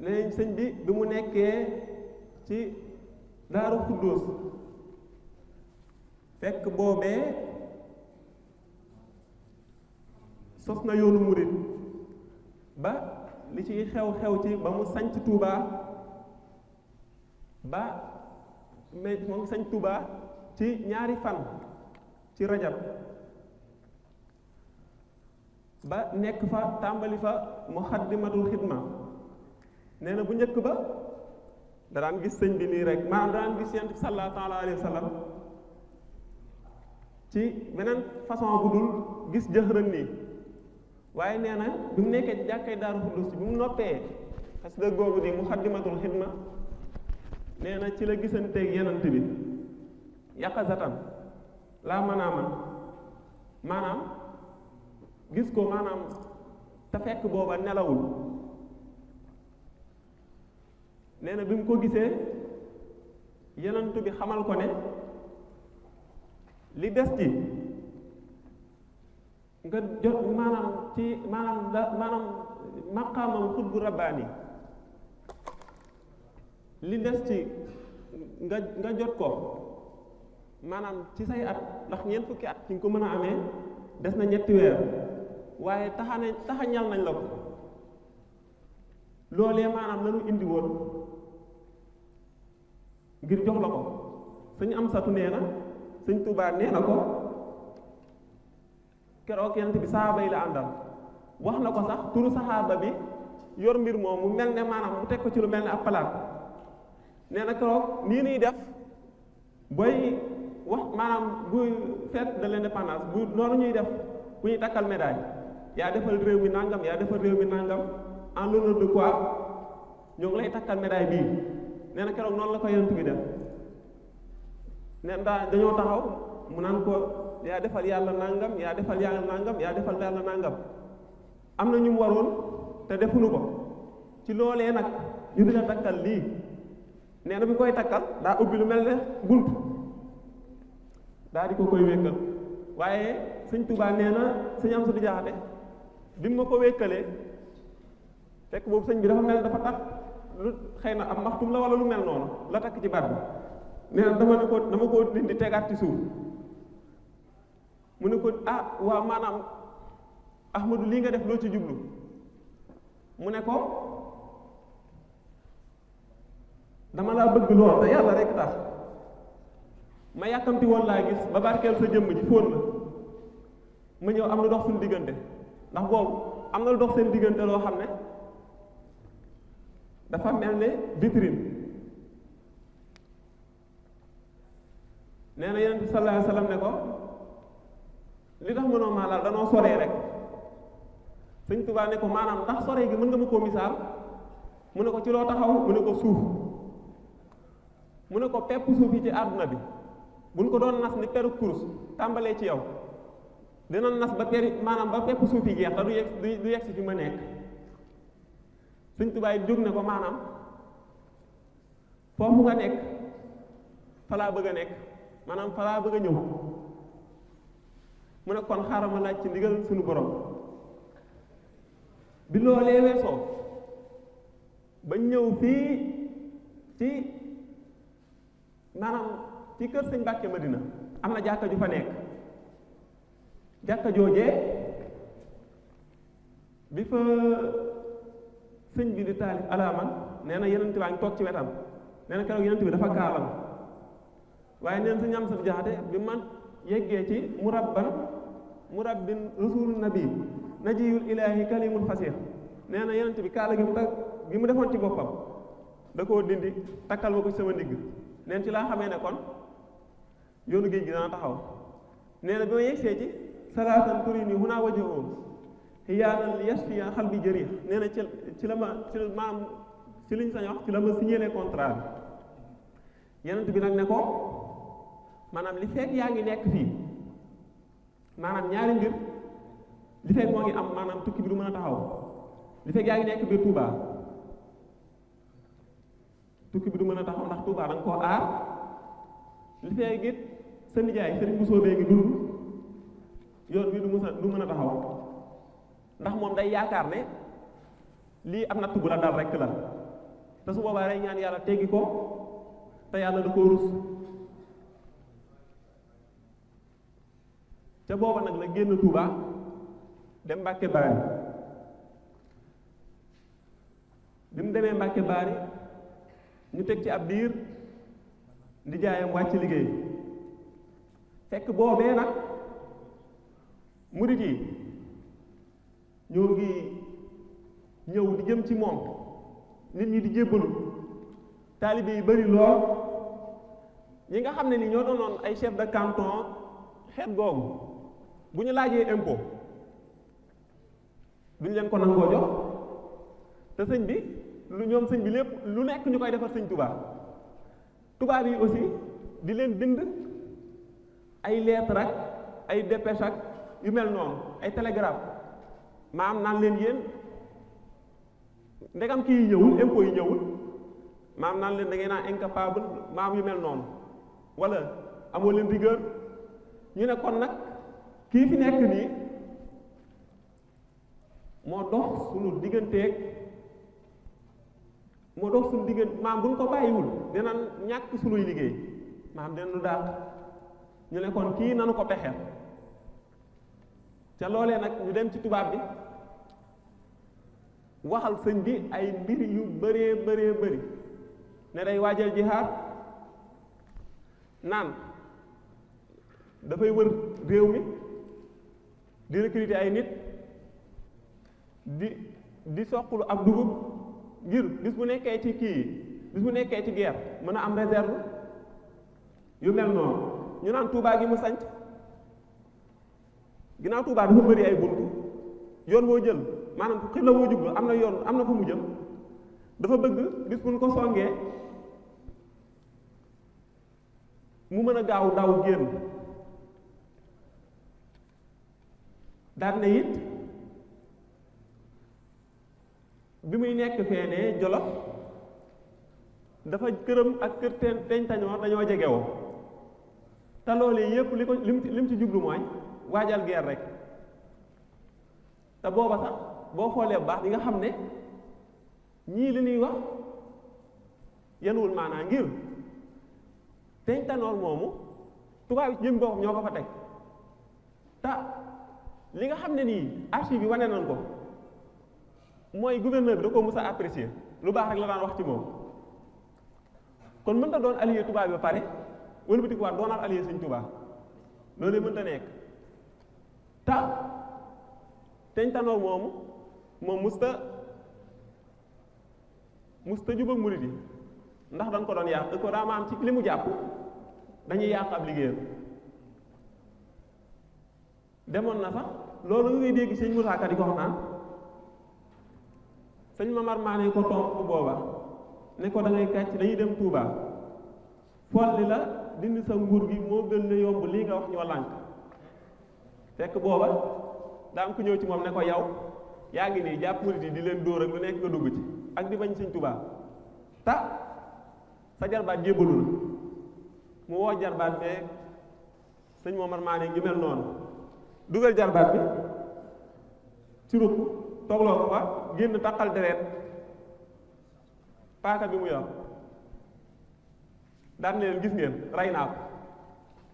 nee sëñ bi mu nekkee ci Daaru Xuddoos fekk boobee sos na yoonu murit ba li ciy xew-xew ci ba mu sanc Touba ba mais moom sanc Touba ci ñaari fan ci rajab ba nekk fa tàmbali fa muxaddimatul xidma nee na bu njëkk ba da daan gis sëñ bi nii rek maanaam da daan gis yonent bi sallallahu alayhi wa sallam ci beneen façon bu dul gis jëxërën nii waaye nee na bi mu nekkee ci jàkkay Daaru Xuddus bi mu noppee parce que googu di muxaddimatul xidma nee na ci la gisanteeg yonent bi yaqazatan laa manaaman maanaam gis ko maanaam te fekk booba nelawul nee na bi mu ko gisee yonent bi xamal ko ne li des ci nga jot maanaam ci maanaam maqaamam xutbu rabbaani li des ci nga jot ko maanaam ci say at ndax ñeent fukki at ci nga ko mën a amee des na ñetti weer waaye taxañal nañ la ko loolee maanaam lanu indi woon ngir jox la ko suñu am satu nee na sëñ Tuubaa nee na ko keroog yonent bi sahaaba yi la àndal wax na ko sax turu sahaaba bi yor mbir moom mu mel ne maanaam mu teg ko ci lu mel ne ab palaat nee na keroog nii nuy def booy wax maanaam buy fête de l'indépendance bu noonu ñuy def bu ñuy takkal médaille yaa defal réew mi nangam yaa defal réew mi nangam en l'honneur de quoi ñoo ngi lay takkal médaille bii nee na keroog noonu la ko yonent bi def ne ndaa dañoo taxaw mu naan ko yaa defal yàlla nangam yaa defal yàlla nangam yaa defal yàlla nangam am na ñu mu waroon te defuñu ko ci loolee nag ñu dina takkal lii nee na bi koy takkal daa ubbi lu mel ne bunt daa di ko koy wékkal waaye sëñ Tuubaa nee na sëñ am sa di jaaxate bi mu ma ko wékkalee fekk boobu sëñ bi dafa mel dafa tax lu xëy na am maxtum la wala lu mel noonu la takk ci baat bi nee na dama ko dindi tegaat ci suuf mu ne ko ah waaw maanaam Ahmadu lii nga def loo ci jublu mu ne ko dama laa bëgg lool te yàlla rek tax ma yàkkamti woon laa gis ba barkeel sa jëmm ji fóon la ma ñëw am lu dox suñu diggante ndax boobu am na lu dox seen diggante loo xam ne dafa mel ne vitrine nee na yonent bi sallallahu alayhi wa sallam ne ko li tax mënoo maa laal danoo soree rek sëñ Tuubaa ne ko maanaam ndax soree gi mën nga ma koo misaal mu ne ko ci loo taxaw mu ne ko suuf mu ne ko pepp suuf yi ci àdduna bi buñ ko doon nas ni peru kurus tàmbalee ci yow dina nas ba peri maanaam ba pepp suuf yi jeex te du yegg si fi ma nekk sëñ Tuubaa yi jóg ne ko maanaam foofu nga nekk fa laa bëgg a nekk maanaam fa laa bëgg a ñëw mu ne kon xaaral ma laaj ci ndigal suñu borom bi loolee weesoo ba ñëw fii ci maanaam ci kër sëñ Mbàkke Madina am na jàkka ju fa nekk jàkka joojee bi fa sëñ bi di taalif alaaman nee na yenent baa ngi toog ci wetam nee na keroog yenent bi dafa kaalam waaye neen sëñ am sa jaxate bi man yeggee ci murabbin rasulun nabi najiyul ilaahi kalimul fasih nee na yenent bi kaala gi mu defoon ci boppam da koo dindi takkal ma ko ci sama ndigg neen ci laa xamee ne kon yoonu géej gi dana taxaw nee na bi ma yegsee ci salaatan turini hunaa wajhahum xiyaanan li yasfiya xal bi jërih nee na ci la maam ci liñ sañ wax ci la ma signé contrat bi yenent bi nag ne ko maanaam li fekk yaa ngi nekk fii maanaam ñaari mbir li fekk moo ngi am maanaam tukki bi du mën a taxaw li fekk yaa ngi nekk biir Touba tukki bi du mën a taxaw ndax Touba da nga koo aar li fekk it sa nijaay sëriñ bu soobee ngi dund yoon bi du mën a taxaw ndax moom day yaakaar ne lii am natt bu la dal rekk la te su boobaa rek ñaan yàlla teggi ko te yàlla da koo rus ca booba nag la génn Touba dem Mbàkke Baari bi mu demee Mbàkke Baari ñu teg ci ab diir ndi jaayam wàcc liggéey fekk boobee nag murit yi ñoo ngi ñëw di jëm ci moom nit ñi di jébbalu taalibe yi bari lool ñi nga xam ne ni ñoo doonoon ay chef de canton xeet googu bu ñu laajee impôt duñ leen ko nangoo jox te sëñ bi lu ñoom sëñ bi lépp lu nekk ñu koy defar sëñ tubaab yi aussi di leen bind ay lettre ak ay dépêche ak yu mel noonu ay télégramme maam naan leen yéen ndegam kii yi ñëwul impôt yi ñëwul maam naan leen da ngeen naa incapable maam yu mel noonu wala amoo leen rigueur ñu ne kon nag kii fi nekk nii moo dox suñu digganteeg maam bu ñu ko bàyyiwul dinañ ñàkk suñuy liggéey maam dinañu dàq ñu ne kon kii nanu ko pexeel ca loolee nag ñu dem ci tubaab bi waxal sëñ bi ay mbir yu bëree bëri ne day waajal jihaad naan dafay wër réew mi di recruter ay nit di soqulu ab dugub ngir bis bu nekkee ci bis bu nekkee ci guerre mën a am réserve yu mel noonu ñu naan Touba gi mu sanc ginnaaw Touba dafa bëri ay buntu yoon woo jël maanaam xibla woo jublu am na yoon am na fu mu jëm dafa bëgg bis bu ñu ko songee mu mën a gaaw daw génn daan na it bi muy nekk feenee Jolof dafa këram ak kër teñ tañoor dañoo jegewoo te loolee yépp li ko lim ci jublu mooy waajal guerre rek te booba sax boo xoolee bu baax di nga xam ne ñii li ñuy wax yenuwul maanaa ngir teñ tanoor moomu tubaab yi jëm boppam ñoo ko fa teg te li nga xam ne nii archive bi wane nañ ko mooy gouverneur bi da ko mës a apprécier lu baax rek la daan wax ci moom kon mënta doon allié tubaab bi ba pare wala biti ko waat doonaat allié Sëñ Tuubaa loolu mënta nekk ta teñ tanoor moomu moom musta jubag murit yi ndax dañ ko doon yàq ko daa ma am ci li mu jàpp dañuy yàq ab liggéeyam demoon na sax loolu ngay dégg sëñ Musaa Ka di ko wax naan sëñ Mamar Maane ko tontu booba ne ko da ngay kàcc dañuy dem Touba folli la dindi sa nguur gi moo gën ne yomb lii nga wax ñoo lànk fekk booba daa am ku ñëw ci moom ne ko yow yaa ngi nii jàpp murit yi di leen dóor ak lu nekk nga dugg ci ak di bañ sëñ Touba ta sa jarbaat jébbalu la mu woo jarbaat fee sëñ Mamar Maane ñu mel noonu dugal jarbaat bi ci rukk toogloo ko fa génn taqal deret paaka bi mu yor daan leen gis ngeen rey naa ko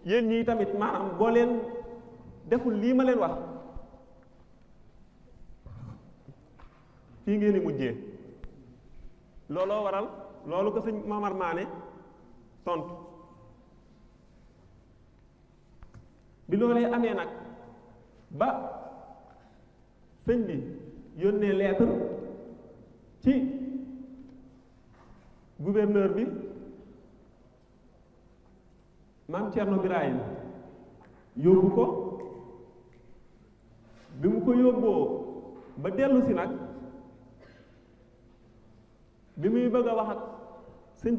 yéen ñii tamit maanaam boo leen deful lii ma leen wax fii ngeen di mujjee looloo waral loolu ko sëñ Mamar Maane tontu bi loolee amee nag ba sëñ bi yónnee lettre ci gouverneur bi maam Cerno Birahim yóbbu ko bi mu ko yóbboo ba dellu si nag bi muy bëgg a wax ak sëñ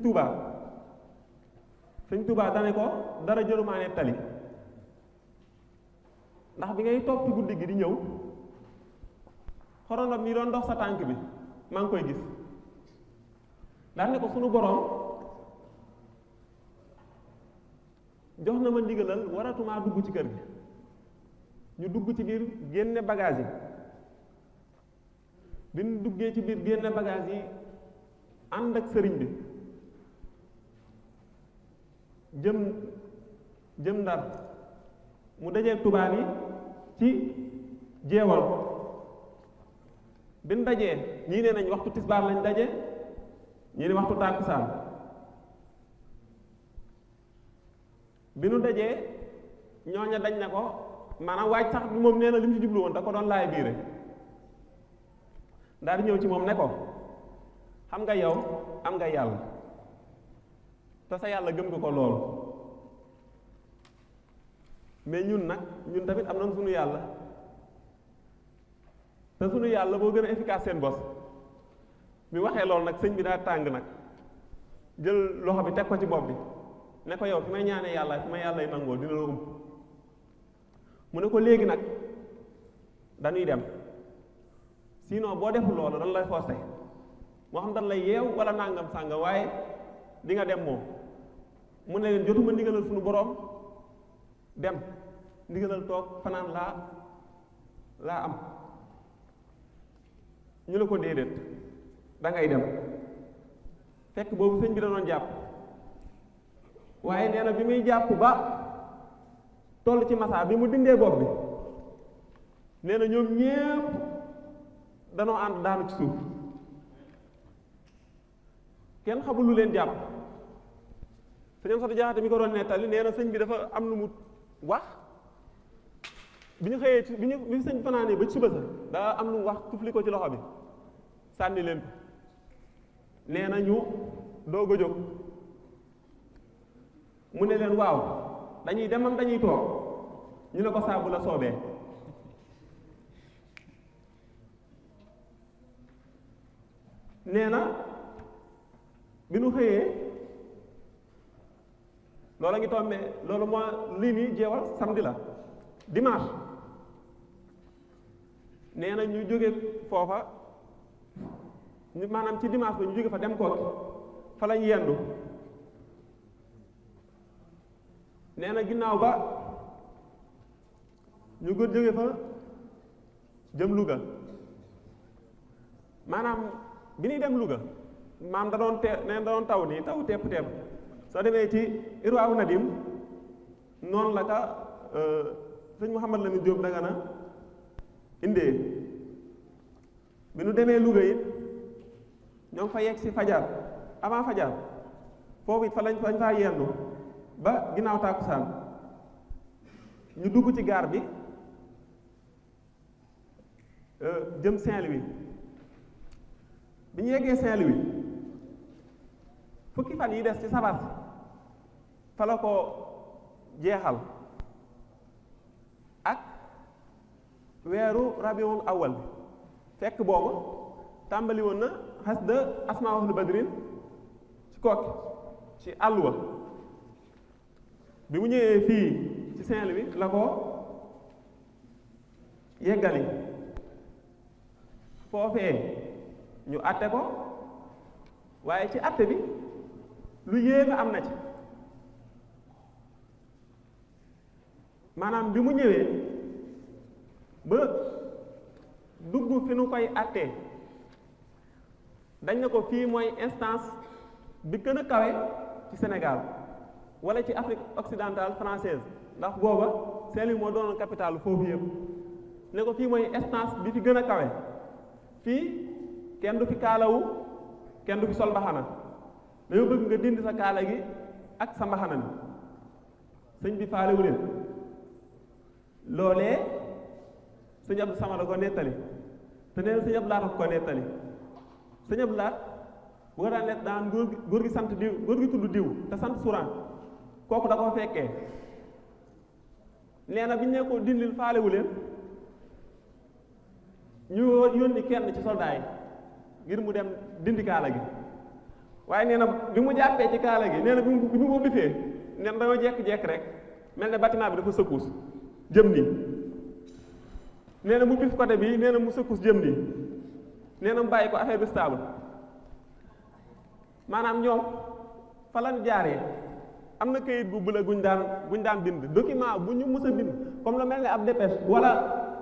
Touba dane ko dara jëlumaa ne tali ndax bi ngay toog ci guddi gi di ñëw xorondom yi doon dox sa tànk bi maa ngi koy gis daan ne ko sunu boroom jox na ma ndigalal waratumaa dugg ci kër gi ñu dugg ci biir génne bagage yi bi ñu duggee ci biir génne bagage yi ànd ak sëriñ bi jëm Ndar mu dajee tubaab yi ci jeewal bi ñu dajee ñii ne nañ waxtu tisbaar lañ daje ñii ne waxtu tàkkusaan bi nu dajee ñooña dañ na ko maanaam waaj sax bi moom nee na li mu ci jublu woon da ko doon laay biire daal di ñëw ci moom ne ko xam nga yow am nga yàlla te sa yàlla gëm nga ko lool mais ñun tamit am nañ sunu yàlla te sunu yàlla boo gën a efficace seen bos bi waxee loolu nag sëñ bi daa tàng nag jël loxo bi teg ko ci bopp bi ne ko yow fi may ñaanee yàlla fi may yàlla yi nangoo dina la ump mu ne ko léegi nag dañuy dem sinon boo deful loolu dañ lay forcé moo xam dañ lay yeew wala nangam sànga waaye di nga dem moom mu ne leen jotuma ndigalal suñu boroom dem ndigalal toog fanaan laa am ñu ne ko déedéet da ngay dem fekk boobu sëñ bi da doon jàpp waaye nee na bi muy jàpp ba toll ci massa bi mu dindee bopp bi nee na ñoom ñépp danoo ànd daanu ci suuf kenn xamul lu leen jàpp sëñ Amsatu Jaxate mi ko doon nettali nee na sëñ bi dafa am lu mu wax bi ñu xëyee ci bi sëñ fanaanee ba ci suba sa daa am lu mu wax tufli ko ci loxo bi sànni leen ko nee na ñu doog a jóg mu ne leen waaw dañuy demam dañuy toog ñu ne ko saabu la soobee nee na bi nu xëyee loolu a ngi tombé loolu moo lii nii jeewal samedi la dimanche nee na ñu jóge foofa ñu maanaam ci dimanche ba ñu jóge fa dem Kokki fa lañ yendu nee na ginnaaw ba ñu gën jóge fa jëm Louga maanaam bi ñuy dem Louga maam da doon taw nii taw tepp soo demee ci Irwaawu Nadim noonu la ka sëñ Mouhamad Lamine Diop Dagana indee bi nu demee Louga it ñoo ngi fa yegg si fajar avant fajar foofu it fa lañ faa yendu ba ginnaaw tàkkusaan ñu dugg ci gaar bi jëm Saint-Louis bi ñu yeggee Saint-Louis fukki fan yi des ci sabar fa la ko jeexal ak weeru rabiul awal bi fekk boobu tàmbali woon na xas de asmaa ahlu badrin ci Kokki ci àlluwa bi mu ñëwee fii ci Saint-Louis la ko yeggali foofee ñu atte ko waaye ci atte bi lu yéeme am na ci maanaam bi mu ñëwee ba dugg fi nu koy attee dañ ne ko fii mooy instance bi gën a kawe ci Sénégal wala ci Afrique occidentale française ndax booba Saint-Louis moo doonoon capitale foofu yëpp ne ko fii mooy instance bi fi gën a kawe fii kenn du fi kaalawu kenn du fi sol mbaxana dañoo bëgg nga dindi sa kaala gi ak sa mbaxana mi sëñ bi faalewu leen loolee sëñ Abdou Samad ko nettali te nee na sëñ Abdou Lahat ko nettali sëñ Abdou Lahat bu ko daan net daan góor gi sant diw góor gi tudd diw te sant Sourang kooku da koo fekkee nee na bi ñu ne ko dindil faalewu leen ñu yónni kenn ci soldat yi ngir mu dem dindi kaala gi waaye nee na bi mu jàppee ci kaala gi nee na bi mu ko bifee nee na dañoo jekk-jekk rek mel ne bâtiment bi dafa sëkkuus jëm nii nee na mu bif côté bi nee na mu sëkkuus jëm nii nee na mu bàyyi ko affaire bi stable maanaam ñoom fa lan jaaree am na kayit gu bula guñ daan bind document bu ñu mës a bind comme la mel ne ab dépêche wala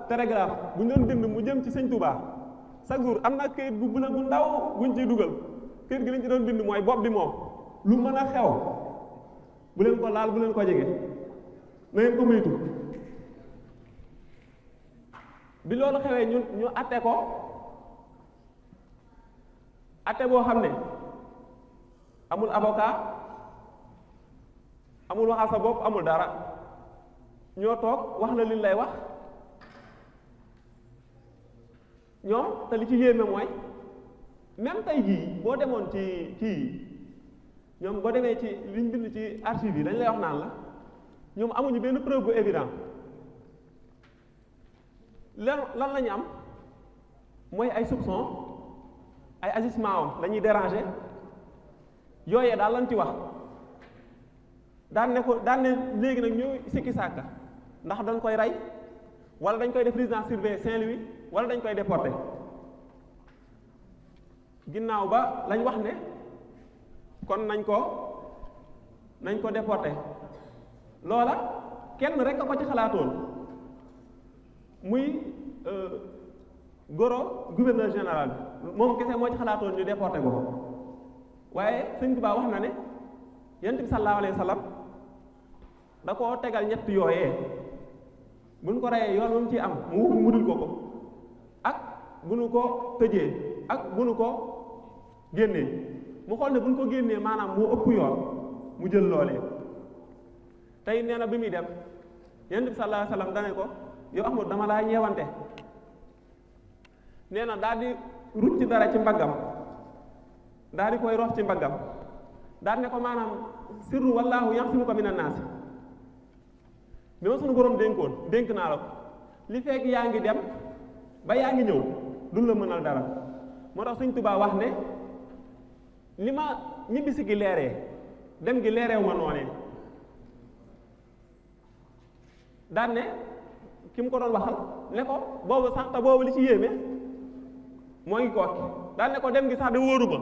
télégraphe bu ñu doon bind mu jëm ci sëñ Touba chaque jour am na kayit gu bula gu ndaw guñ ciy dugal kayit gi lañ ci doon bind mooy bopp bi moom lu mën a xew bu leen ko laal bu leen ko jege na ngeen ko moytu. bi loolu xewee ñu atte ko atte boo xam ne amul avocat amul waxal sa bopp amul dara ñoo toog wax la liñ lay wax ñoom te li ci yéeme mooy même tey jii boo demoon ci kii ñoom boo demee ci liñ bind ci archive yi dañ lay wax naan la ñoom amuñu benn preuve bu évident lan la ñu am mooy ay soupçon ay agissement am dañuy déranger yooyee daal lañ ci wax daan ne léegi nag ñu sikki sàkka ndax dañ koy rey wala dañ koy def résidence surveillée Saint-Louis wala dañ koy déporter ginnaaw ba lañ wax ne kon nañ ko déporter loola kenn rek a ko ci xalaatoon muy Goro gouverneur général bi moom kese moo ci xalaatoon ñu déporter ko waaye Sëñ Tuubaa wax na ne Yonent bi sallallahu alayhi wa sallam da koo tegal ñett yooyee buñ ko reyee yoon moom ci am mu dul ko ak bu nu ko tëjee ak bu nu ko génnee mu xool ne bu ñu ko génnee maanaam moo ëpp yoon mu jël loolee tey nee na bi muy dem Yonent bi sallallahu alayhi wa sallam dane ko yow Ahmadu dama laa ñeewante nee na daal di rucc ci dara ci mbaggam daal di koy rof ci mbaggam daal ne ko maanaam sirru wallaahu yaxsimuka mina naasi bi ma sunu borom dénk naa la ko li fekk yaa ngi dem ba yaa ngi ñëw duñ la mënal dara moo tax Sëñ Tuubaa wax ne li ma ñibbisi gi leeree dem gi leereewu ma noonee daan ne ki mu ko doon waxal ne ko boobu sax te boobu li ci yéeme moo ngi Kokki daan ne ko dem gi sax de wóoru ba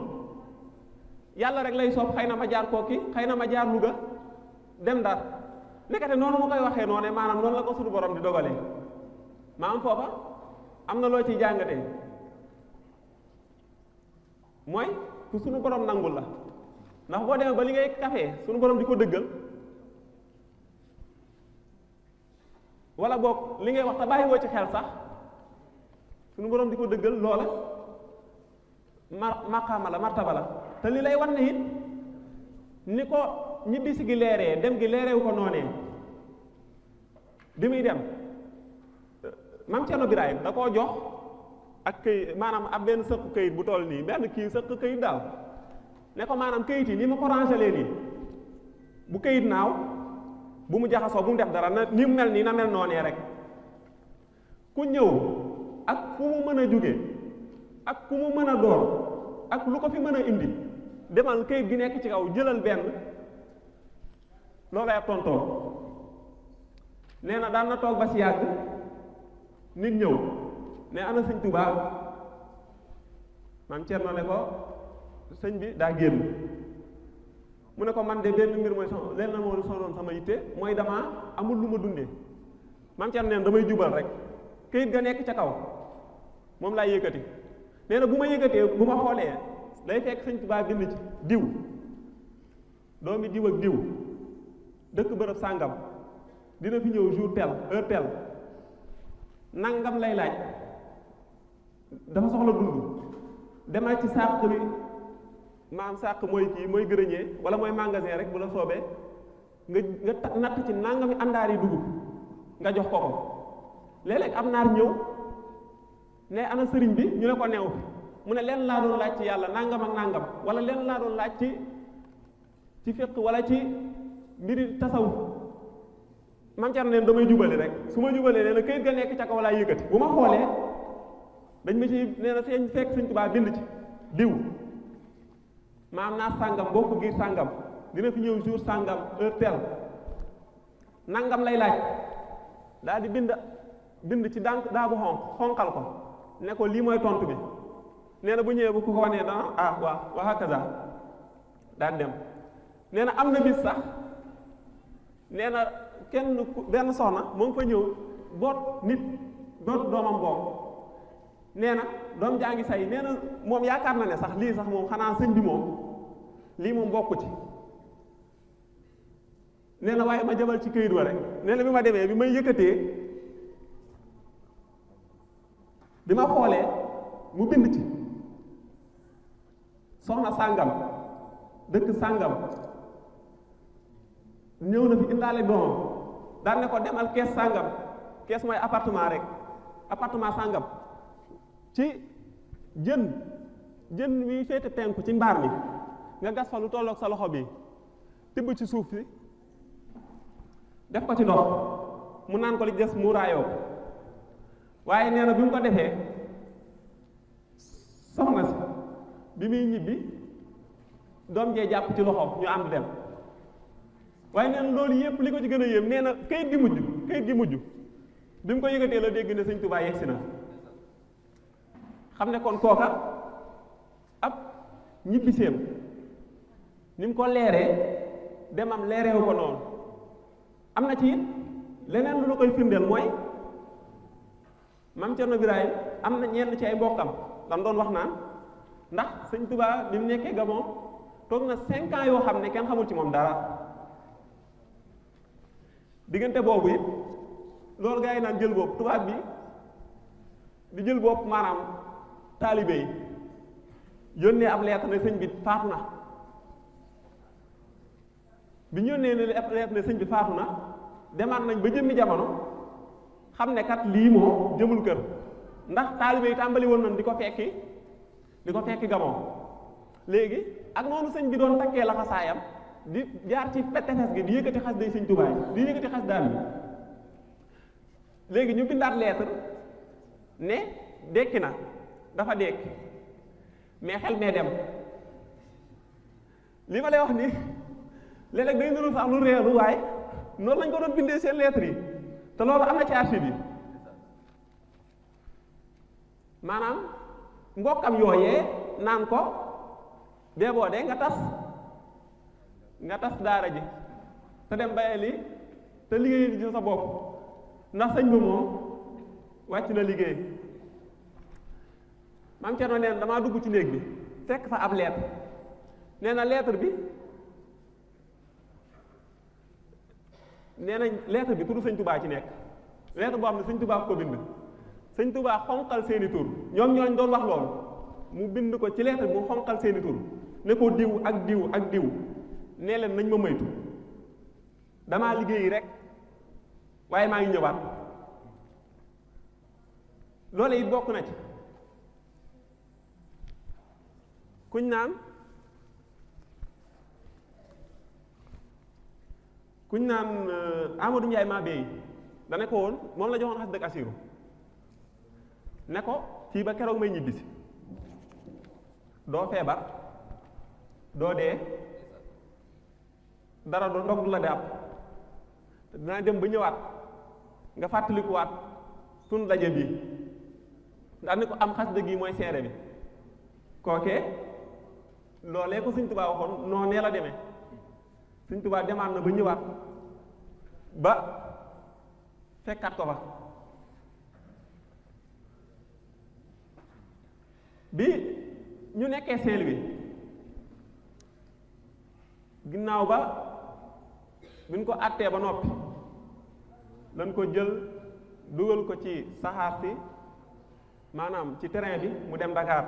yàlla rek lay soob xëy na ma jaar Kokki xëy na ma jaar Louga dem Ndar nekkate noonu mu koy waxee noonu maanaam noonu la ko suñu borom di dogalee maanaam foofa am na loo ciy jàngatee mooy ku suñu borom nangul la ndax boo demee ba li ngay kafee suñu borom di ko dëggal wala boog li ngay wax te bàyyi woo ci xel sax suñu borom di ko dëggal loola maqaama la martaba la te li lay wan ne it ni ko ñibbisi gi leeree dem gi leereewu ko noonee bi muy dem Maam Cerno Birahim da koo jox ak këyit maanaam ab benn sëq këyit bu toll nii benn kii sëq këyit daal ne ko maanaam këyit yi ni ma ko rangelee nii bu këyit naaw bu mu jaxasoo bu mu def dara na ni mu mel nii na mel noonee rek ku ñëw ak fu mu mën a jóge ak ku mu mën a doon ak lu ko fi mën a indi demal këyit gi nekk ci kaw jëlal benn loolu ay tontoon nee na daan na toog ba si yàgg nit ñëw ne ana Sëñ Tuubaa Maam Cerno ne ko sëñ bi daa génn mu ne ko man de benn mbir mooy leen na moo sonoon sama yitte mooy damaa amul lu ma dundee Maam Cerno neen damay jubal rek këyit ga nekk ca kaw moom laay yëkkati nee na bu ma yëkkatee bu ma xoolee day fekk Sëñ Tuubaa bind ci diw doomi diw ak diw dëkk bërëb sàngam dina fi ñëw jour tel heure tel nangam lay laaj dafa soxla dund demal ci sàq bi maam sàq mooy kii mooy grenier wala mooy magasin rek bu la soobee nga natt ci nangami àndaar yi dugub nga jox ko ko léeg-léeg am naar ñëw ne ana sëriñ bi ñu ne ko neew fi mu ne leen laa doon laaj ci yàlla nangam ak nangam wala leen laa doon laaj ci fiq wala ci mbiri tasawuf Maam Cerno neen damay jubali rek su ma jubalee nee na këyit ga nekk ca kaw laa yëkkati bu ma xoolee dañ ma ci nee na seen fekk Sëñ Tuubaa bind ci diw maam naa sàngam bokk giir sàngam dina fi ñëw jour sàngam heure tel nangam lay laaj daal di bind ci dànk daa bu xonqal ko ne ko lii mooy tontu bi nee na bu ñëwee bu ko wanee dana waaw wa hakaza daal dem nee na am na bis sax nee na benn soxna moo ngi fa ñëw boot doomam boobu nee na doom jaa ngi say nee na moom yaakaar na ne sax lii sax moom xanaa sëñ bi moom lii moom bokku ci nee na waaye ma jabal ci këyit wa rek nee na bi ma demee bi may yëkkatee bi ma xoolee mu bind ci soxna sàngam dëkk sàngam ñëw na fi indaale doomam daan ne ko demal kees sàngam kees mooy appartement rek appartement sàngam ci jën wi féete penku ci mbaar mi nga gas fa lu tolloog sa loxo bi tibb ci suuf si def ko ci ndox mu naan ko li des mu raayoo waaye nee na bi mu ko defee soxna si bi muy ñibbi doom jee jàpp ci loxo ñu ànd dem waaye nee na loolu yëpp li ko ci gën a yéem nee na kayit gi mujj bi mu ko yëgatee la dégg ne sëñ Tuubaa yegsi na xam ne kon kooka ab ñibbiseem ni mu ko leeree demam leereewu ko noonu am na ci it leneen lu la koy firndeel mooy Maam Cerno Birahim am na ñenn ci ay mbokkam dam doon wax naan ndax sëñ Tuubaa bi mu nekkee Gabon toog na 5 ans yoo xam ne kenn xamul ci moom dara diggante boobu it loolu gaa yi naan jël bopp tubaab bi di jël bopp maanaam taalibe yi yónnee ab lettre ne sëñ bi faatu na bi ñu yónnee ne ab lettre ne sëñ bi faatu na demaat nañ ba jëmmi jamono xam ne kat lii moo jëmul kër ndax taalibe yi tàmbali woon nañ di ko fekki Gabon léegi ak noonu sëñ bi doon takkee la xasaayam di jaar ci tefes gi di yëkkati xas day sëñ Tuubaa di yëkkati xas daal bi léegi ñu bindaat lettre ne dekki na dafa dekki mais xel mee dem li ma lay wax ni léeg-léeg day nuru sax lu réelu waaye noonu lañ ko doon bindee seen lettre yi te loolu am na ci archive yi maanaam mbokkam yooyee naan ko bee boo de nga tas daara ji te dem bayee li te liggéey di sa bopp ndax sëñ bi moom wàcc na liggéey Maam Cerno nee na damaa dugg ci néeg bi fekk fa ab lettre nee na lettre bi nee na lettre bi turu sëñ Tuubaa ci nekk lettre boo xam ne sëñ Tuubaa ko bind sëñ Tuubaa xonqal seeni tur ñoom ñooñ doon wax loolu mu bind ko ci lettre bi mu xonqal seeni tur ne ko diw ak diw ak diw nee leen nañ ma moytu damaa liggéeyi rek waaye maa ngi ñëwaat loole it bokk na ci kuñ naan Amadou Ndiaye maa beey da ne ko woon moom la joxoon xas dëgg asiru ne ko fii ba keroog may ñibbisi doo feebar doo dee dara doo ndog du la dàpp dinaa dem ba ñëwaat nga fàttalikuwaat sunu daje bii ndax ni ko am xas dëgg yi mooy seere bi kookee loolee ko Sëñ Tuubaa waxoon noo nee la demee Sëñ Tuubaa demaat na ba ñëwaat ba fekkaat ko fa bi ñu nekkee Saint-Louis ginnaaw ba biñ ko àttee ba noppi lañ ko jël dugal ko ci saxaar si maanaam ci train bi mu dem Dakar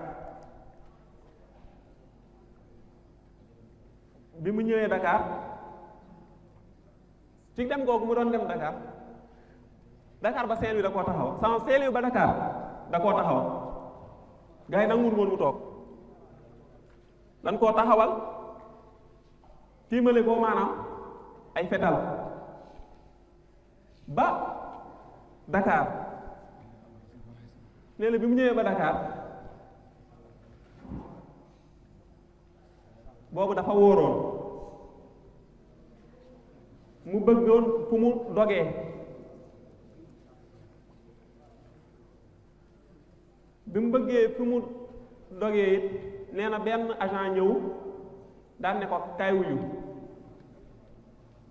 bi mu ñëwee Dakar ci dem googu mu doon dem Dakar ba Saint-Louis da koo taxaw sama Saint-Louis ba Dakar da koo taxaw gars yi nanguwul woon mu toog dañ koo taxawal tiimale ko maanaam ay fetal ba Dakar nee na bi mu ñëwee ba Dakar boobu dafa wóoroon mu bëggoon fu mu dogee bi mu bëggee fu mu dogee it nee na benn agent ñëw daan ne ko kaay wuyu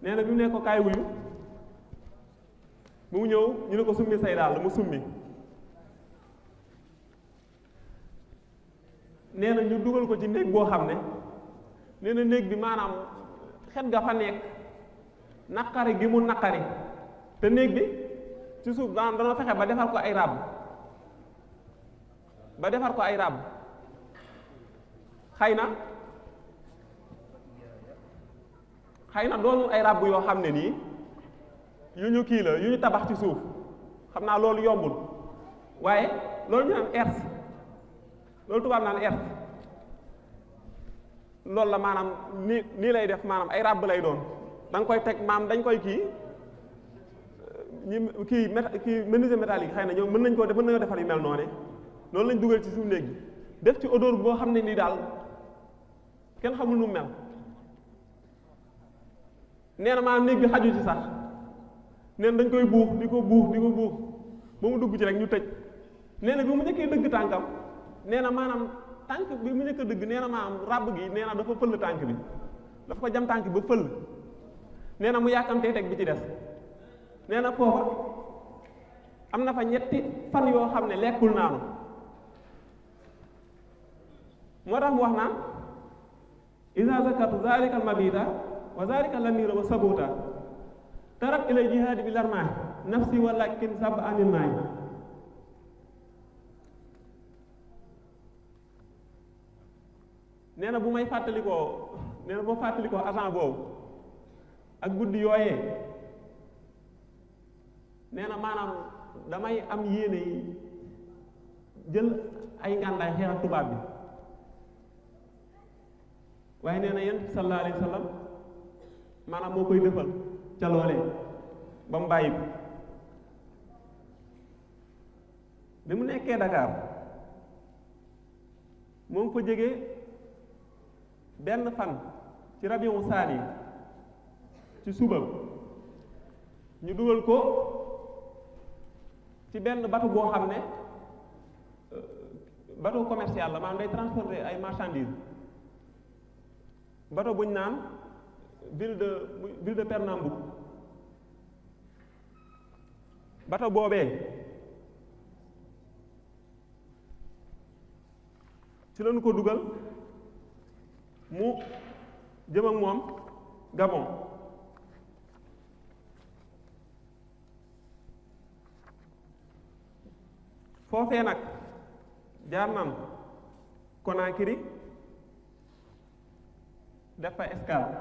nee na bi mu ne ko kaay wuyu mu ñëw ñu ne ko summi say daal mu summi nee na ñu dugal ko ci néeg boo xam ne nee na néeg bi maanaam xet ga fa nekk naqari gi mu naqari te néeg bi ci suuf dana fexe ba defar ko ay ràbb xëy na doonul ay ràbb yoo xam ne nii yu ñu kii la yu ñu tabax ci suuf xam naa loolu yombul waaye loolu ñu naan ers loolu tubaab naan ers loolu la maanaam nii lay def maanaam ay ràbb lay doon da nga koy teg maam dañ koy kii menuisier métallique xëy na ñoom mën nañoo defar yu mel noonu loolu lañ dugal ci suuf néeg bi def ci odeur boo xam ne nii daal kenn xamul nu mel nee na maanaam néeg bi xaju ci sax nee na dañ koy buux di ko buux ba mu dugg ci rek ñu tëj nee na bi mu njëkkee dëgg tànkam nee na maanaam tànk bi mu njëkk a dëgg nee na maanaam ràbb gi nee na dafa fëll tànk bi dafa ko jam tànk ba fëll nee na mu yàkkamtee teg bi ci des nee na foofa am na fa ñetti fan yoo xam ne lekkul naanu moo tax mu wax naan iza zakartu zalika al mabita wa zalika lamira wa sabuta tarak ilay jihaadi bi larmaahi nafsi walakin sab anil maayi nee na bu may fàttalikoo nee na boo fàttalikoo agent boobu ak guddi yooyee nee na maanaam damay am yéene yi jël ay ngàndaay xeex ak tubaab bi waaye nee na yonent bi sallallahu alayhi wa sallam maanaam moo koy defal ca loolee ba mu bàyyi ko bi mu nekkee Dakar moo ngi ko jege benn fan ci Rabiu Saani ci suba ñu dugal ko ci benn bateau boo xam ne bateau commercial la maanaam day transporter ay marchandises bateau buñ naan ville de Pernambouc bateau boobee ci lañu ko dugal mu jëm ak moom Gabon foofee nag jaar nan Conakry def fa escale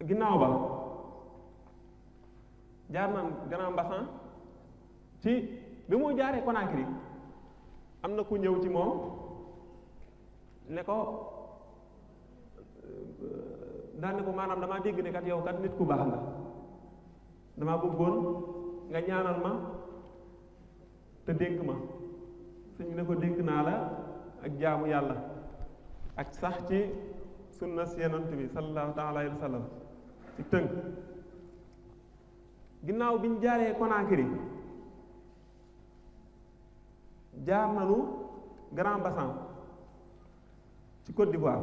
ginnaaw ba jaar nan Grand Bassam ci bi mu jaaree Conakry am na ku ñëw ci moom ne ko daan ne ko maanaam damaa dégg ne kat yow kat nit ku baax nga damaa bëggoon nga ñaanal ma te dénk ma sëñ bi ne ko dénk naa la ak jaamu yàlla ak sax ci sunna yonent bi sallallahu taala alayhi wa sallam ci tënk ginnaaw bi ñu jaaree Conakry jaar nanu Grand Bassam ci Côte d'Ivoire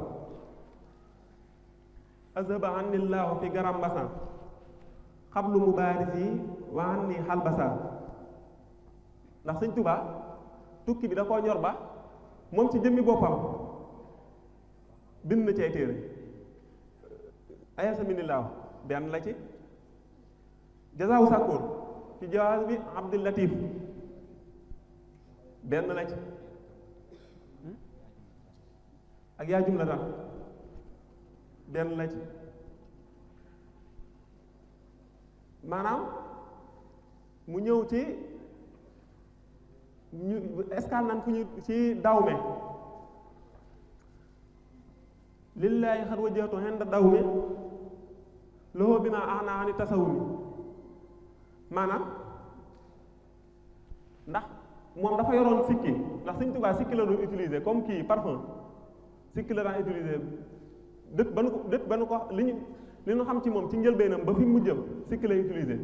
azhaba anillahu fi Grand Bassam xablu mubaarisi wa anni xalbasa ndax Sëñ Tuubaa tukki bi da koo ñor ba moom ci jëmmi boppam bind na ci ay téere ayasa minillaahu benn la ci jazaawu sàkkoor ci jawaaz bi Abdul Latif benn la ci ak yaa jumlatan benn la ci maanaam mu ñëw ci ñu escale nan fu ñu ci Dahomey lillaahi xat wajjahtu inda Dahomey lahu bi ma axnaa ani tasawumi maanaam ndax moom dafa yoroon sikki ndax Sëñ Tuubaa sikki la doon utiliser comme kii parfum sikki la daan utiliser dët ba nu ko li ñu xam ci moom ci njëlbeenam ba fi mujjam sikki lay utiliser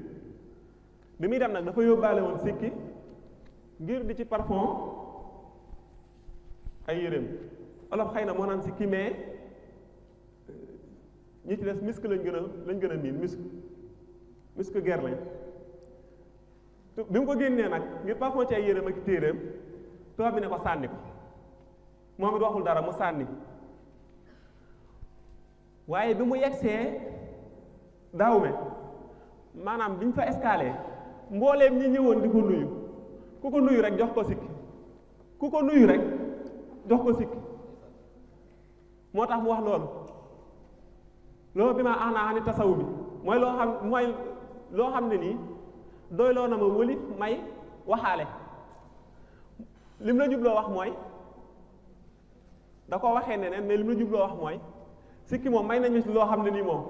bi muy dem nag dafa yóbbaale woon sikki ngir di ci parfum ay yéreem olof xëy na moo naan sikki mais ñi ci des misk lañ gën a miin misk guerre lañ bi mu ko génnee nag ngir parfum ci ay yéreem ak téeréem tubaab bi ne ko sànni ko moom it waxul dara mu sànni waaye bi mu yegsee Dahomey maanaam biñ fa escalé mbooleem ñi ñëwoon di ko nuyu ku ko nuyu rek jox ko sikki ku ko nuyu rek jox ko sikki moo tax mu wax loolu bi ma ana ani tasawu bi mooy loo xam ne nii doyloo na ma wëli may waxaale lim la jubloo wax mooy da ko waxee neneen mais lim la jubloo wax mooy sikki moom may nañu ci loo xam ne nii moom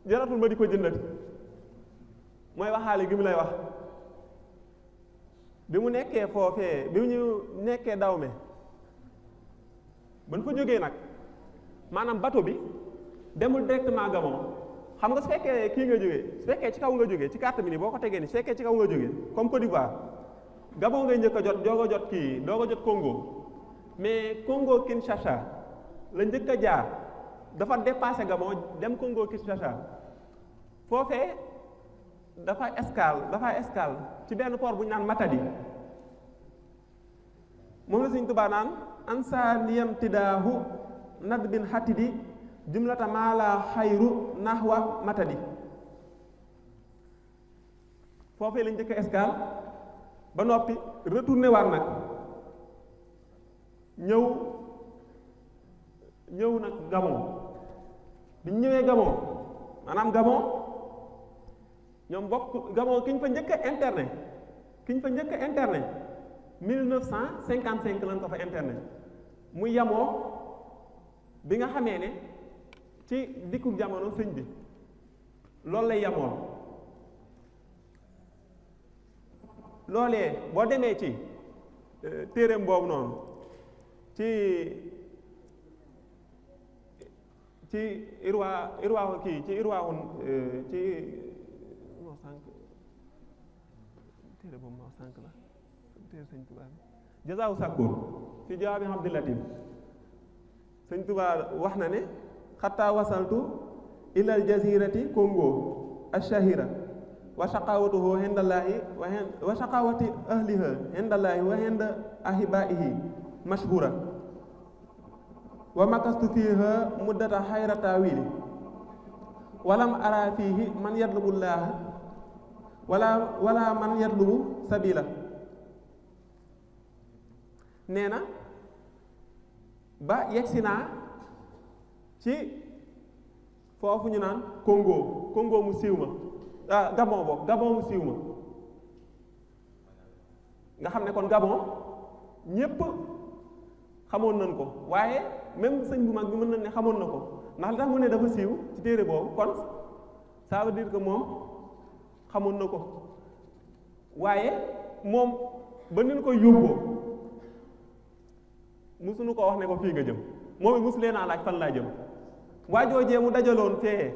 jaratul ma di ko jëndati mooy waxaale gi mu lay wax bi mu nekkee foofee bi ñu nekkee Dahomey ba ñu fa jógee nag maanaam bateau bi demul directement Gabon xam nga su fekkee kii nga jógee su fekkee ci kaw nga jógee ci carte bi nii boo ko tegee nii su fekkee ci kaw nga jógee comme Côte d'Ivoire Gabon ngay njëkk a jot doog a jot kii doog a jot Congo mais Congo Kinshasa la njëkk a jaar dafa dépassé Gabon dem Congo Kinshasa foofee dafa escale ci benn port bu ñu naan Matadi moom la Sëñ Tuubaa naan ansa niyam tidaahu nad bin xatidi jumlata maala xayru nahwa Matadi foofee la njëkk a escale ba noppi retourné waat nag ñëw nag Gabon bi ñu ñëwee Gabon maanaam Gabon ñoom bokk Gabon ki ñu fa njëkk a interné 1955 lañ ko fa interné mu yamoo bi nga xamee ne ci dikku jamono sëñ bi loolu lay yamoo loolee boo demee ci téereem boobu noonu ci irwaawu kii ci irwaawun ci moo sànq téere boobu moo sànq la téere sëñ Tuubaa bi jazaawu sàkkoor fi jawaabi Abdul Latif sëñ Tuubaa wax na ne xataa wasaltu ilal jazirati Congo ashahira wa shaqawatuhu hindallaahi wa shaqawati ahliha hindallaahi wa hinda ahibaihi mashhura wa makastu fiha muddata xayra taawili walam ara fihi man yatlubu llaah wala man yatlubu sabila nee na ba yegsi naa ci foofu ñu naan Congo mu siiw ma Gabon mu siiw ma nga xam ne kon Gabon ñépp xamoon nañ ko waaye même sëñ bu mag bi mën nañ ne xamoon na ko ndax li tax mu ne dafa siiw ci téere boobu kon ça veut dire que moom xamoon na ko waaye moom ba nin koy yóbboo musuñu ko wax ne ko fii nga jëm moom it musu leen a laaj fan laa jëm waajoojee mu dajaloon fee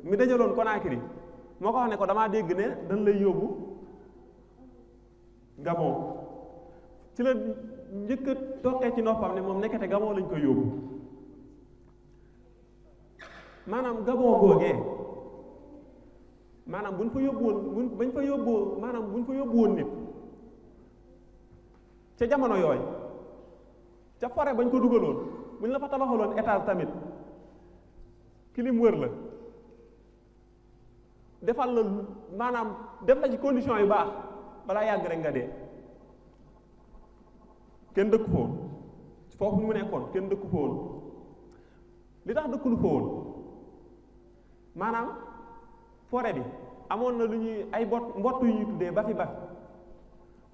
mi dajaloon Conakry moo ko wax ne ko damaa dégg ne dañ lay yóbbu Gabon ci la njëkk a toqee ci noppam ne moom nekkete Gabon lañ koy yóbbu maanaam Gabon googee maanaam buñ fa yóbbu woon buñ fa yóbbu woon nit ca jamono yooyu ca forêt bañ ko dugaloon buñ la fa tabaxaloon étage tamit kilim wër la defal la maanaam def la ci condition yu baax balaa yàgg rek nga dee kenn dëkku fa woon foofu mu nekkoon kenn dëkku fa woon li tax dëkkulu fa woon maanaam forêt bi amoon na lu ñuy ay mbott yu ñuy tuddee ba fi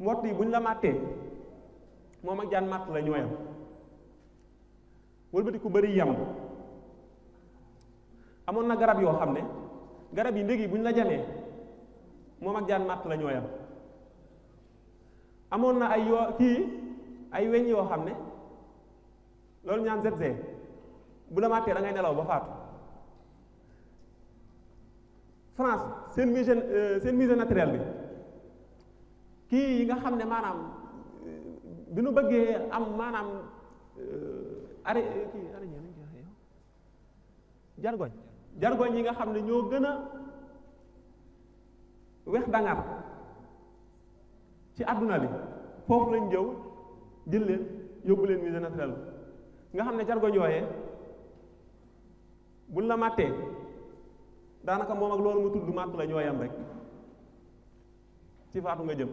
mbott yi bu ñu la màttee moom ak jaan màtt la ñooyam wëlbati ku bëri yam amoon na garab yoo xam ne garab yi ndég yi bu ñu la jamee moom ak jaan màtt la ñooyam amoon na ay weñ yoo xam ne loolu ñaan ZZ bu la màttee da ngay nelaw ba faatu France seen musée naturel bi kii yi nga xam ne maanaam bi nu bëggee am maanaam jargoñ yi nga xam ne ñoo gën a wex dangar ci àdduna bi foofu lañ jëw jël leen yóbbu leen musée naturel nga xam ne jargoñ yooyee buñ la màttee daanaka moom ak loolu mu tudd màtt la ñooyam rek ci faatu nga jëm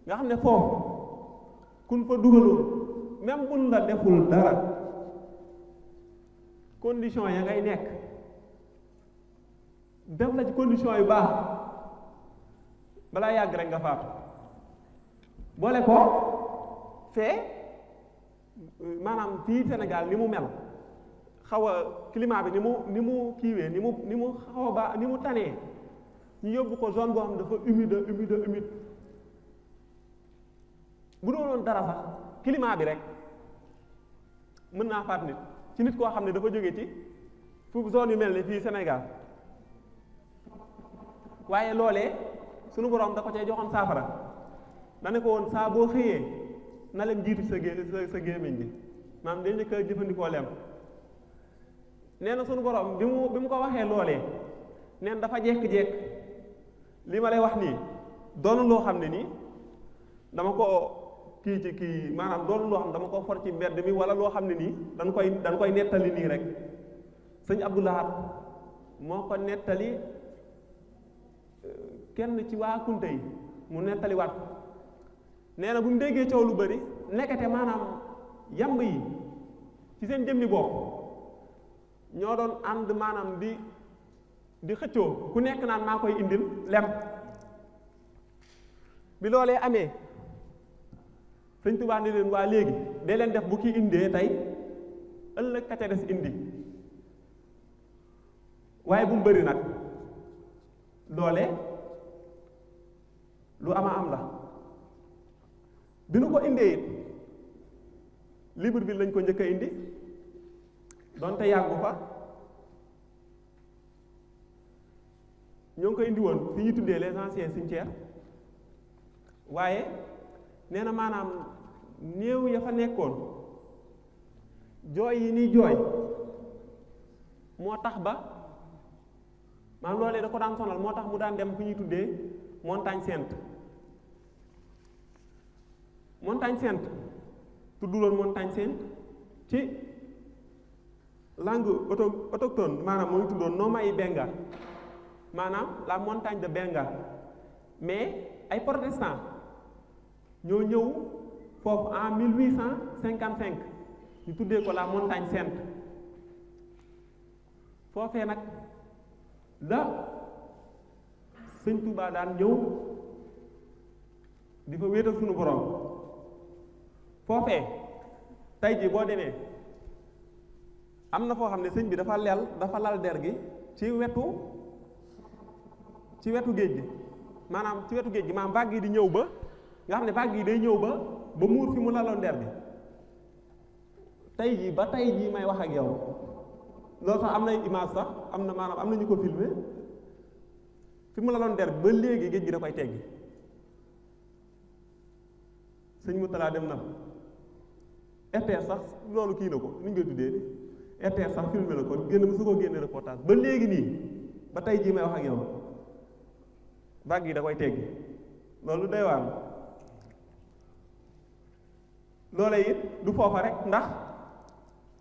nga xam ne foofu kun fa dugaloon même buñ la deful dara condition ya ngay nekk def la ci condition yu baax balaa yàgg rek nga faatu boole ko fee maanaam fii Sénégal ni mu mel xaw a climat bi ni mu kiiwee ni mu xaw a baax ni mu tanee ñu yóbbu ko zone boo xam dafa humide bu doonoon dara sax climat bi rek mën naa faat nit ci nit koo xam ne dafa jóge ci fu zone yu mel ne fii Sénégal waaye loolee sunu borom da ko cay joxoon saafara dane ko woon saa boo xëyee na lem jiitu sa gémmiñ bi maanaam dañ njëkk a jëfandikoo lem nee na sunu borom bi mu ko waxee loolee neen dafa jekk-jekk li ma lay wax nii doonu loo xam ne nii dama ko maanaam doonu loo xam dama ko for ci mbedd mi wala loo xam ne nii dañ koy nettali nii rek sëñ Abdou Lahad moo ko nettali kenn ci waa Kunta yi mu nettaliwaat nee na bu mu déggee coow lu bari nekkate maanaam yamb yi ci seen jëmmi bopp ñoo doon ànd maanaam di xëccoo ku nekk naan maa koy indil lem bi loolee amee sëñ Tuubaa ni leen waa léegi dee leen def bu kii indee tey ëllëg ka ca des indi waaye bu mu bëri nag loole lu ama am la bi nu ko indee it Libreville lañ ko njëkk a indi donte yàggu fa ñoo ngi ko indi woon fi ñu tuddee les anciens cimetières waaye nee na maanaam néew ya fa nekkoon jooy yi nii jooy moo tax ba maanaam loolee da ko daan sonal moo tax mu daan dem fi ñuy tuddee montagne sainte tudduloon montagne sainte ci langue autochtone maanaam moo ngi tuddoon Nomai Benga maanaam la montagne de Benga mais ay protestants ñoo ñëw foofu en 1855 ñu tuddee ko la montagne sainte foofee nag la sëñ Touba daan ñëw di fa wéetal sunu borom foofee tey jii boo demee am na foo xam ne sëñ bi dafa lal der gi ci wetu géej gi maanaam ci wetu géej gi maanaam vague yi di ñëw ba nga xam ne vague yi day ñëw ba muur fi mu laloon der bi tey jii may wax ak yow loolu sax am na image sax am na maanaam am na ñu ko filmé fi mu laloon der bi ba léegi géej gi da koy teggi sëñ Moutala dem na RTS sax loolu kii na ko ni ñu koy tuddee RTS sax filmé na ko su ko génne reportage ba léegi nii ba tey jii may wax ak yow vague yi da koy teggi loolu day waar loola it du foofa rek ndax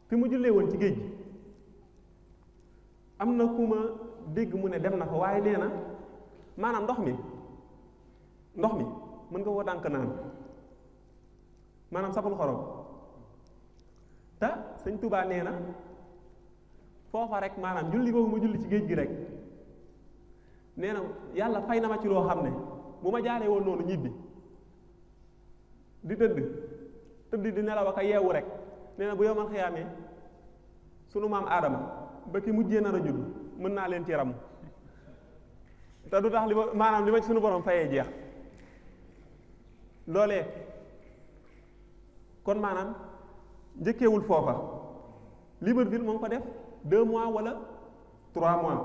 fi mu jullee woon ci géej gi am na ku ma dégg mu ne dem na fa waaye nee na maanaam ndox mi mën nga koo dànk naan maanaam saful xorom te sëñ Touba nee na foofa rek maanaam julli boobu ma julli ci géej gi rek nee na yàlla fay na ma ci loo xam ne bu ma jaaree woon noonu ñibbi di tëdd di nelaw ak a yeewu rek nee na bu yow man xiyaamee sunu maam aadama ba ki mujjee nar a judd mën naa leen ci ramu te du tax li ma ci sunu borom fayee jeex loolee kon maanaam njëkkeewul foofa Libreville moo ngi ko def 2 mois wala 3 mois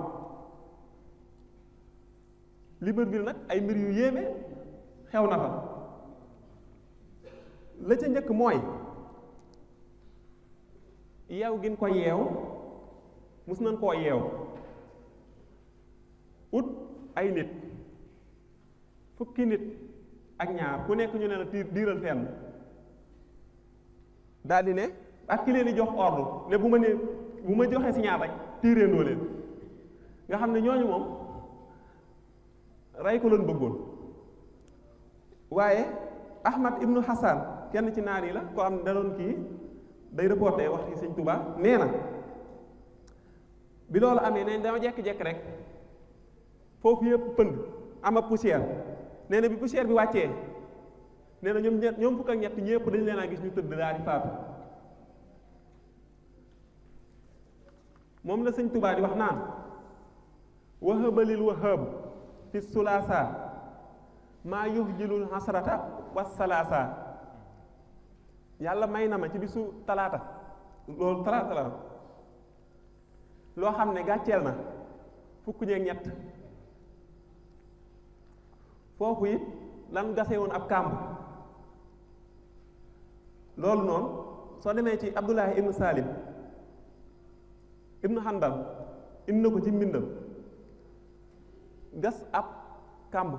Libreville nag ay mbir yu yéeme xew na fa la ca njëkk mooy yeew gin ko yeew mus nañ koo yeew ut ay nit fukki nit ak ñaar ku nekk ñu ne la diiral fenn daal di ne ak ki leen di jox ordre ne bu ma joxee signal rek tiireendoo leen nga xam ne ñooñu moom rey ko loon bëggoon waaye Ahmad ibnu Hassan kenn ci naar yi la ko am da doon kii day reporté wax ci Sëñ Tuubaa nee na bi loolu amee ne dama jekki-jekki rek foofu yëpp pënd am ab poussière nee na bi poussière bi wàccee nee na ñoom fukk ak ñett ñëpp dañ leen a gis ñu tëdd daal di faatu moom la Sëñ Tuubaa di wax naan wahabalil wahab fi sulaasa maa yuhjilul hasrata wassalaasa yàlla may na ma ci bisu talaata loolu talaata la loo xam ne gàcceel na fukk ñeeg ñett foofu it lan gase woon ab kàmb loolu noonu soo demee ci Abdullahi ibnu Salim ibnu Handal indi na ko ci mbindam gas ab kàmb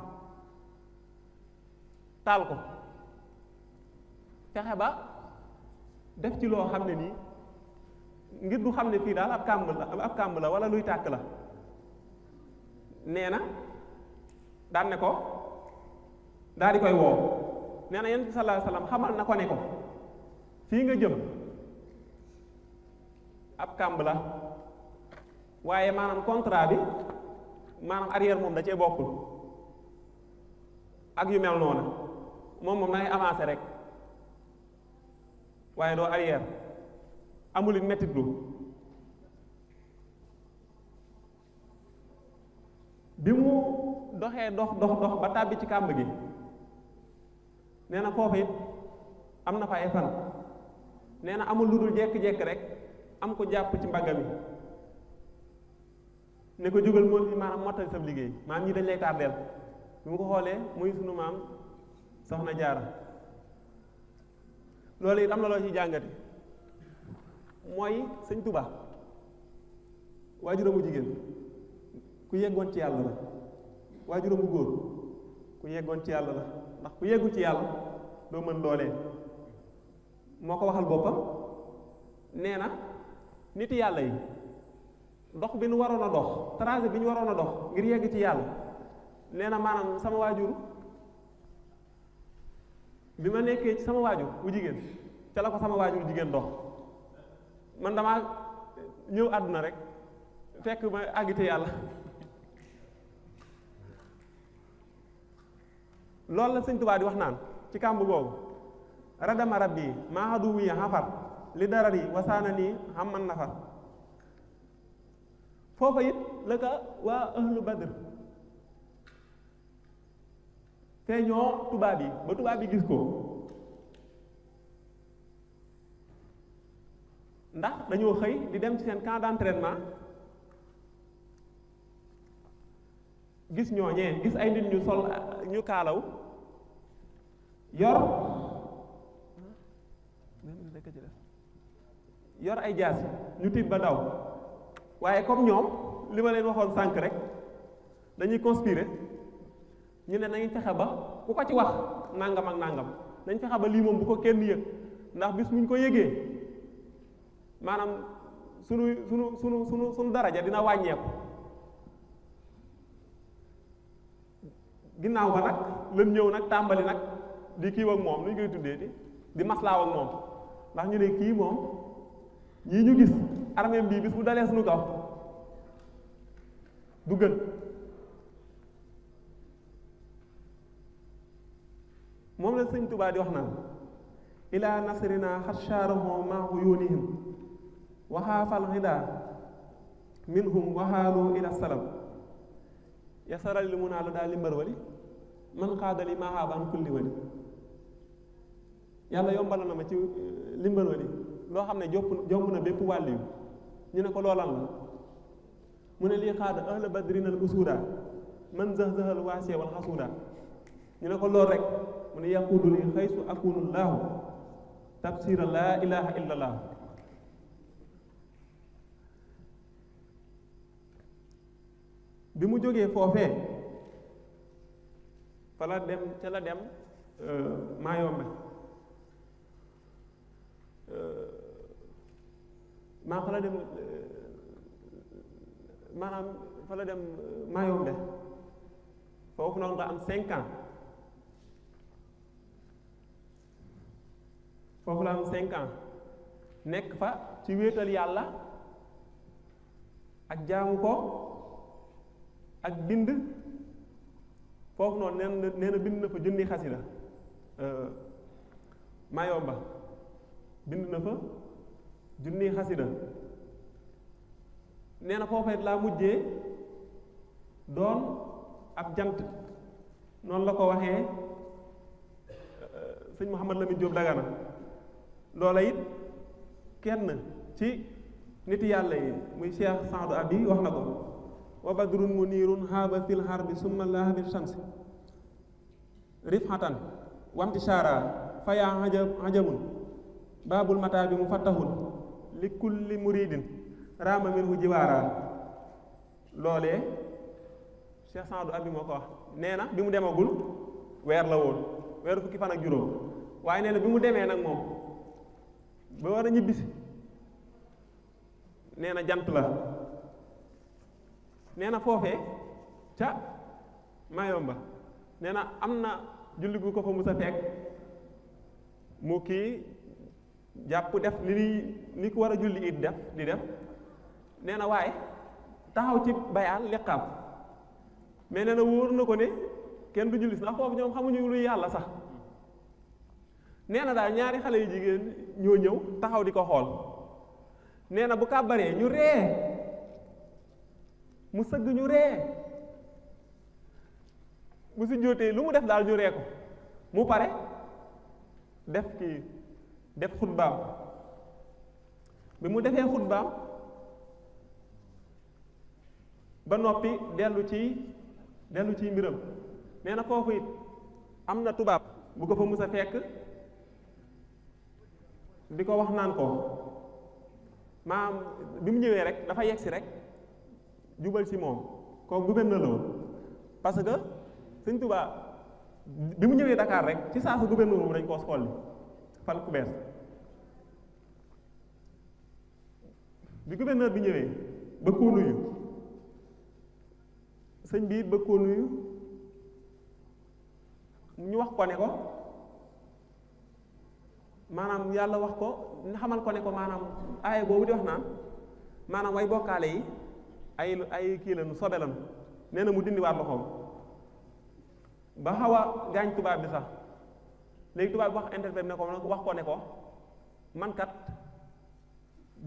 taal ko fexe ba def ci loo xam ne nii ngir du xam ne fii daal ab kàmb la wala luy tàkk la nee na daan ne ko daal di koy woo nee na yonent bi sallallahu alayhi wasallam xamal na ko ne ko fii nga jëm ab kàmb la waaye maanaam contrat bi maanaam arrière moom da cee bokkul ak yu mel noonu moom da ngay avancer rek waaye doo arrière amul it mettit lu bi mu doxee dox ba tàbbi ci kàmb gi nee na foofu it am na fa ay fan nee na amul lu dul jekki-jekki rek am ko jàpp ci mbagga mi ne ko jógal moo maanaam mottali sa liggéey maam ñi dañ lay tardeel bi mu ko xoolee muy sunu maam soxna Jaara loolu it am na loo ci jàngati mooy Sëñ Tuubaa waajuramu jigéen ku yeggoon ci yàlla la waajuramu góor ku yeggoon ci yàlla la ndax ku yeggu ci yàlla doo mën loolee moo ko waxal boppam nee na nit yàlla yi dox bi ñu waroon a dox trajet bi ñu waroon a dox ngir yegg ci yàlla nee na maanaam sama waajur bi ma nekkee ci sama waajur bu jigéen ca la ko sama waajur jigéen dox man damaa ñëw àdduna rek fekk ma àggite yàlla loolu la Sëñ Tuubaa di wax naan ci kàmb googu radama rabbi maa hadu wiya xafar li darari wasaana nii xam man nafar foofa it la ka waa ahlu badr te ñoo tubaab yi ba tubaab yi gis ko ndax dañoo xëy di dem ci seen camp d'entraînement gis ñooñee gis ay nit ñu sol ñu kaalaw yor ay jaas ñu tiit ba daw waaye comme ñoom li ma leen waxoon sànq rek dañuy conspirer ñu ne nañu fexe ba ku ko ci wax nangam ak nangam nañ fexe ba lii moom bu ko kenn yëg ndax bis muñ ko yëgee maanaam sunu daraja dina wàññeeku ginnaaw ba nag lan ñëw nag tàmbali nag di kiiw ak moom nu ñu koy tuddee di maslaaw ak moom ndax ñu ne kii moom ñii ñu gis armée bii bis bu dalee suñu kaw du gën moom la Sëñ Tuubaa di wax naan ila nasrina xashaarahum ma uyunihim waxaafal xida minhum waxaalu ila salam yasaral li mu naa la daal limbar wali man xaadali maaxaabaan kulli wali yàlla yombal na ma ci limbar wali loo xam ne jomb na bépp wàll yu ñu ne ko loolan la mu ne lii xaada ahla badrinal usuuda man zahzahal waasiya wal xasuuda ñu ne ko lool rek mu ne yaquudu li xaysu akunu llaahu tafsira laa ilaha illa allah bi mu jógee foofee fa la dem ca la dem Mayombe maa fa la dem maanaam fa la dem Mayombe foofu noonu nga am 5 ans foofu la am 5 ans nekk fa ci wéetal yàlla ak jaamu ko ak bind foofu noonu nee na bind na fa junni xasida Mayomba bind na fa junni xasida nee na foofee laa mujjee doon ab jant noonu la ko waxee sëñ Mouhamad Lamine Diop Dagana loola it kenn ci nit yàlla yi muy Cheikh Saadu Abi wax na ko wa badrun munirun haaba fil harbi summa laaha bil shamsi rifhatan wamti shara faya hajamun baabul mataa bi mu fattahun li kulli muridin raama minhu jiwaara loolee Cheikh Saadu Abi moo ko wax nee na bi mu demagul weer la woon weeru fukki fan ak juróom waaye nee na bi mu demee nag moom ba war a ñibbisi nee na jant la nee na foofee ca Mayomba nee na am na julli gu ko fa musa fekk mu kii jàpp def li ko war a julli it di def nee na waaye taxaw ci bayaal liqaam mais nee na wóor na ko ne kenn du julli sax foofu ñoom xamuñu luy yàlla sax nee na daal ñaari xale yu jigéen ñoo ñëw taxaw di ko xool nee na bu kàbbaree ñu ree mu sëgg ñu ree bu si jóotee lu mu def daal ñu ree ko mu pare def xutbaam bi mu defee xutbaam ba noppi dellu ci mbiram nee na foofu it am na tubaab bu ko fa mus a fekk di ko wax naan ko maam bi mu ñëwee rek dafa yegsi rek jubal ci moom kooku gouverneur la woon parce que sëñ Tuubaa bi mu ñëwee Dakar rek ci saa su gouverneur boobu dañ koo xolli fal ku bees bi gouverneur bi ñëwee ba koo nuyu sëñ bi it ba koo nuyu ñu wax ko ne ko maanaam yàlla wax ko xamal ko ne ko maanaam aaya boobu di wax naan maanaam way bokkaale yi ay kii lañu sobe lañu nee na mu dindiwaat loxoom ba xaw a gaañ tubaab bi sax léegi tubaab bi wax interprète ne ko wax ko ne ko man kat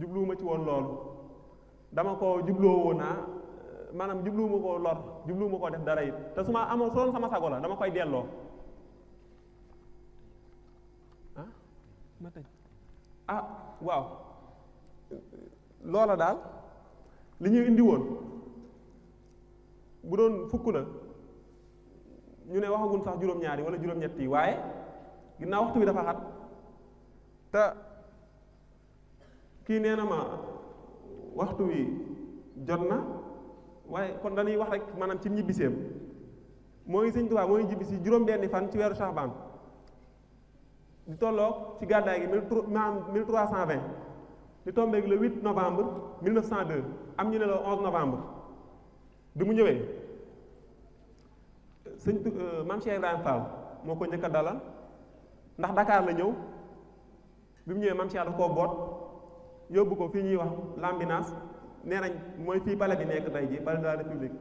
jubluwuma ci woon loolu dama ko jubloo woon naa maanaam jubluwuma ko lor jubluwuma ko def dara it te su ma amoon soon sama sago la dama koy delloo waaw loola daal li ñuy indi woon bu doon fukk la ñu ne waxagun sax juróom-ñaari wala juróom-ñett yi waaye ginnaaw waxtu bi dafa xat te kii nee na ma waxtu wi jot na waaye kon dañuy wax rek maanaam ci ñibbiseem moo ngi Sëñ Tuubaa moo ngi ñibbisi juróom-benni fan ci weeru Saxbaan di tolloog ci gàddaay gi 1320 di tombeeg le 8 novembre 1902 am ñu ne le 11 novembre bi mu ñëwee Maam Cheikh Ibrahima Fall moo ko njëkk a dalal ndax Dakar la ñëw bi mu ñëwee Maam Cheikh da koo boot yóbbu ko fii ñuy wax Lambinaas nee nañ mooy fii palais bi nekk tey ji palais de la République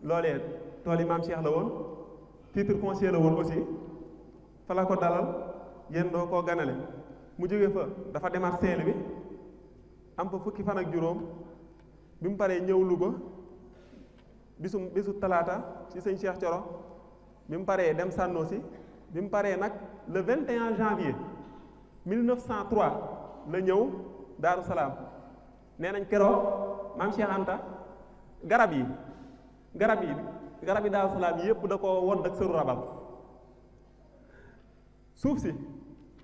loolee tool yi Maam Cheikh la woon titre foncier la woon aussi fa la ko dalal yéen doo koo ganale mu jógee fa dafa demaat Saint-Louis am fa fukki fan ak juróom bi mu paree ñëw Louga bisu talaata ci sëñ Cheikh Thioro bi mu paree dem Sànnoosi bi mu paree nag le 21 janvier 1903 la ñëw Daaru Salaam nee nañ keroog Maam Cheikh Anta garab yi Daaru Salaam yépp da ko wodd ak sëru rabal suuf si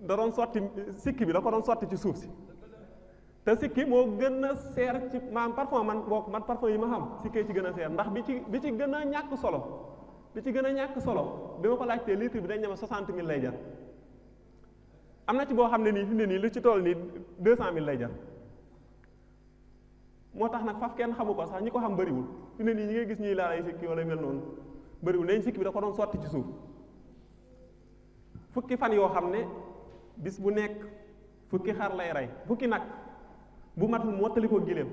da doon sotti sikki bi da ko doon sotti ci suuf si te sikki moo gën a seer ci man parfum yi ma xam sikkee ci gën a seer ndax bi ci gën a ñàkk solo bi ci gën a ñàkk solo bi ma ko laajtee litre bi dañ ne ma 60 000 lay jar am na ci boo xam ne nii fi ne nii lu ci toll nii 200 000 lay jar moo tax nag faf kenn xamu ko sax ñi ko xam bëriwul fi ne nii ñi ngay gis ñuy laal ay sikki wala mel noonu bëriwul nañ sikki bi da ko doon sotti ci suuf fukki fan yoo xam ne bis bu nekk fukki xar lay rey fukki nag bu matul mottali ko giléem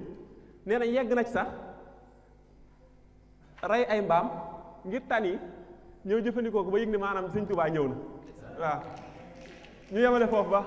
nee na yegg na ci sax rey ay mbaam ngir tan yi ñëw jëfandikoo ko ba yëg ne maanaam Sëñ Tuubaa ñëw na waaw ñu yemale foofu ba